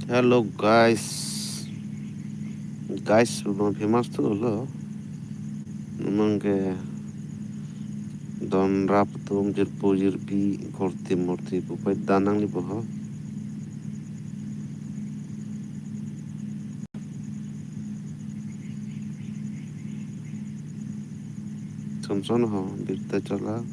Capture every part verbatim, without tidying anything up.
Hello guys. Guys, belum famous tuh lo. Memang ke don rap tum jirpo jirpi korte morte pupai danang ni boho. Sonson ho, birta chala.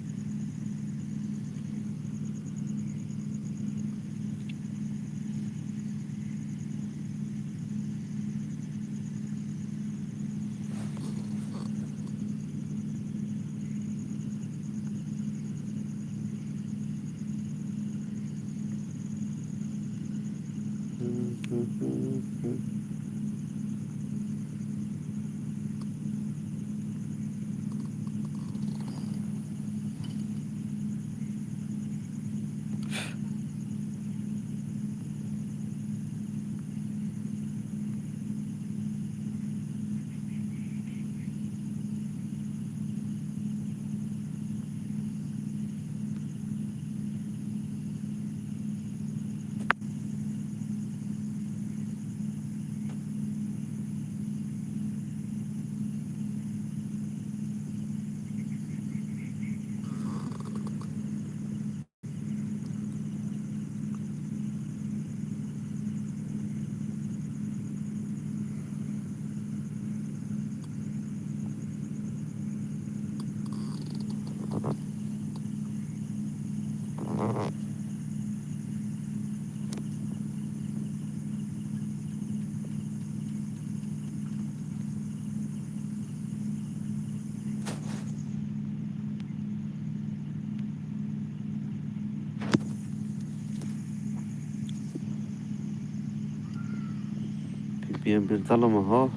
P P M birta lo ma ho.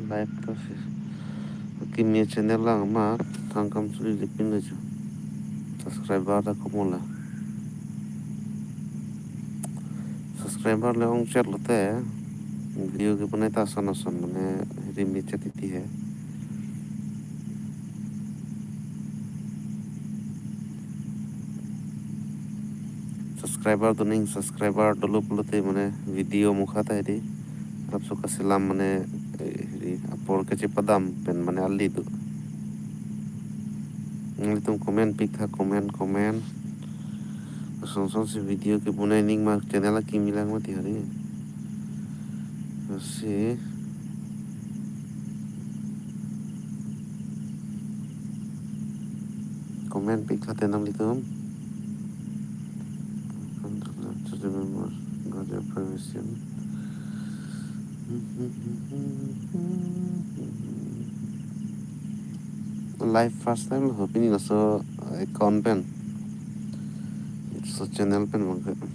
Live ta si. Kimi channel lang ma thangkam suri lipin lo chu. Subscriber ta komola. Subscriber le ongchet lote video kebonai ta ason ason mane rimi chet iti he. Subscriber doning, subscriber dolo pulote mane video mukha ta hedi. Arap so kaselam mane, eh, hedi apor kachepadam pen mane ali do. Nanglitum comment pik tha, comment, comment. Sonson si video kebonai ning ma channel akimi lang mati hari. Si comment pik tha te nanglitum. Just remember, guard your privacy. Live first time lo pini laso account pen. Laso channel pen bang ke.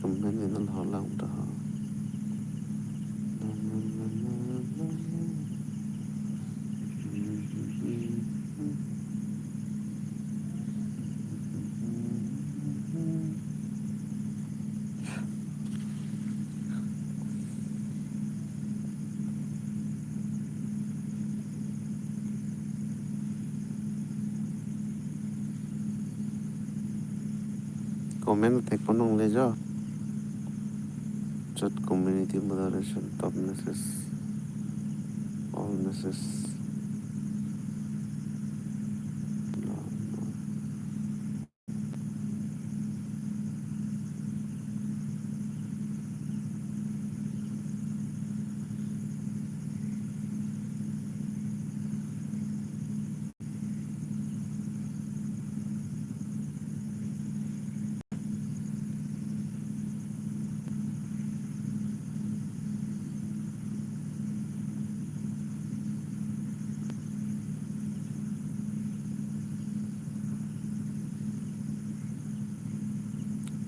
Comment ini lo lang dah. Comment thek ponong le jo. Chat community moderation, top message, all message.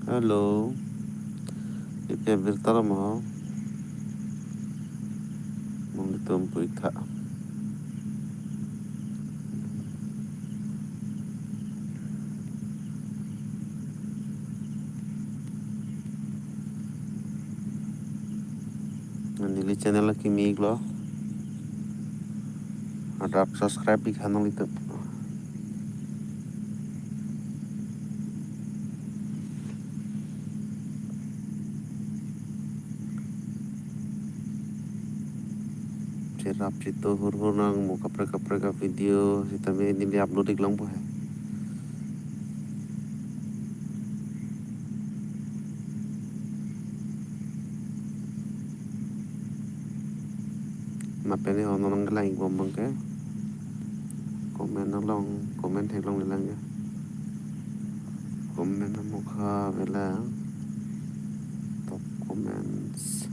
Hello. Ike birta lo mo. Nanglitum puitha. Neli channel kimi iklo. Adap subscribe ik tha nanglitum. Cherap chito hur hur nang mo kaprek kaprek a video sitame neli upload ik longpo he. Lapen ne hono nanglang ik bom abang ke comment along, comment theklonglelang ya. Comment amokha avelang. Top comments.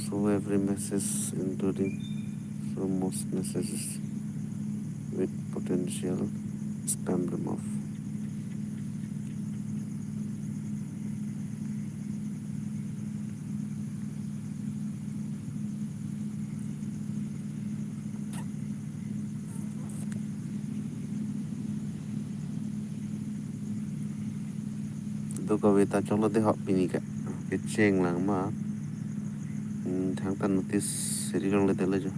So every message including, so most messages with potential spam remove. Dokave ta choklo de ho pini ke. Kecheng lang ma. Hmm, thangta notice ri longle de lo jo.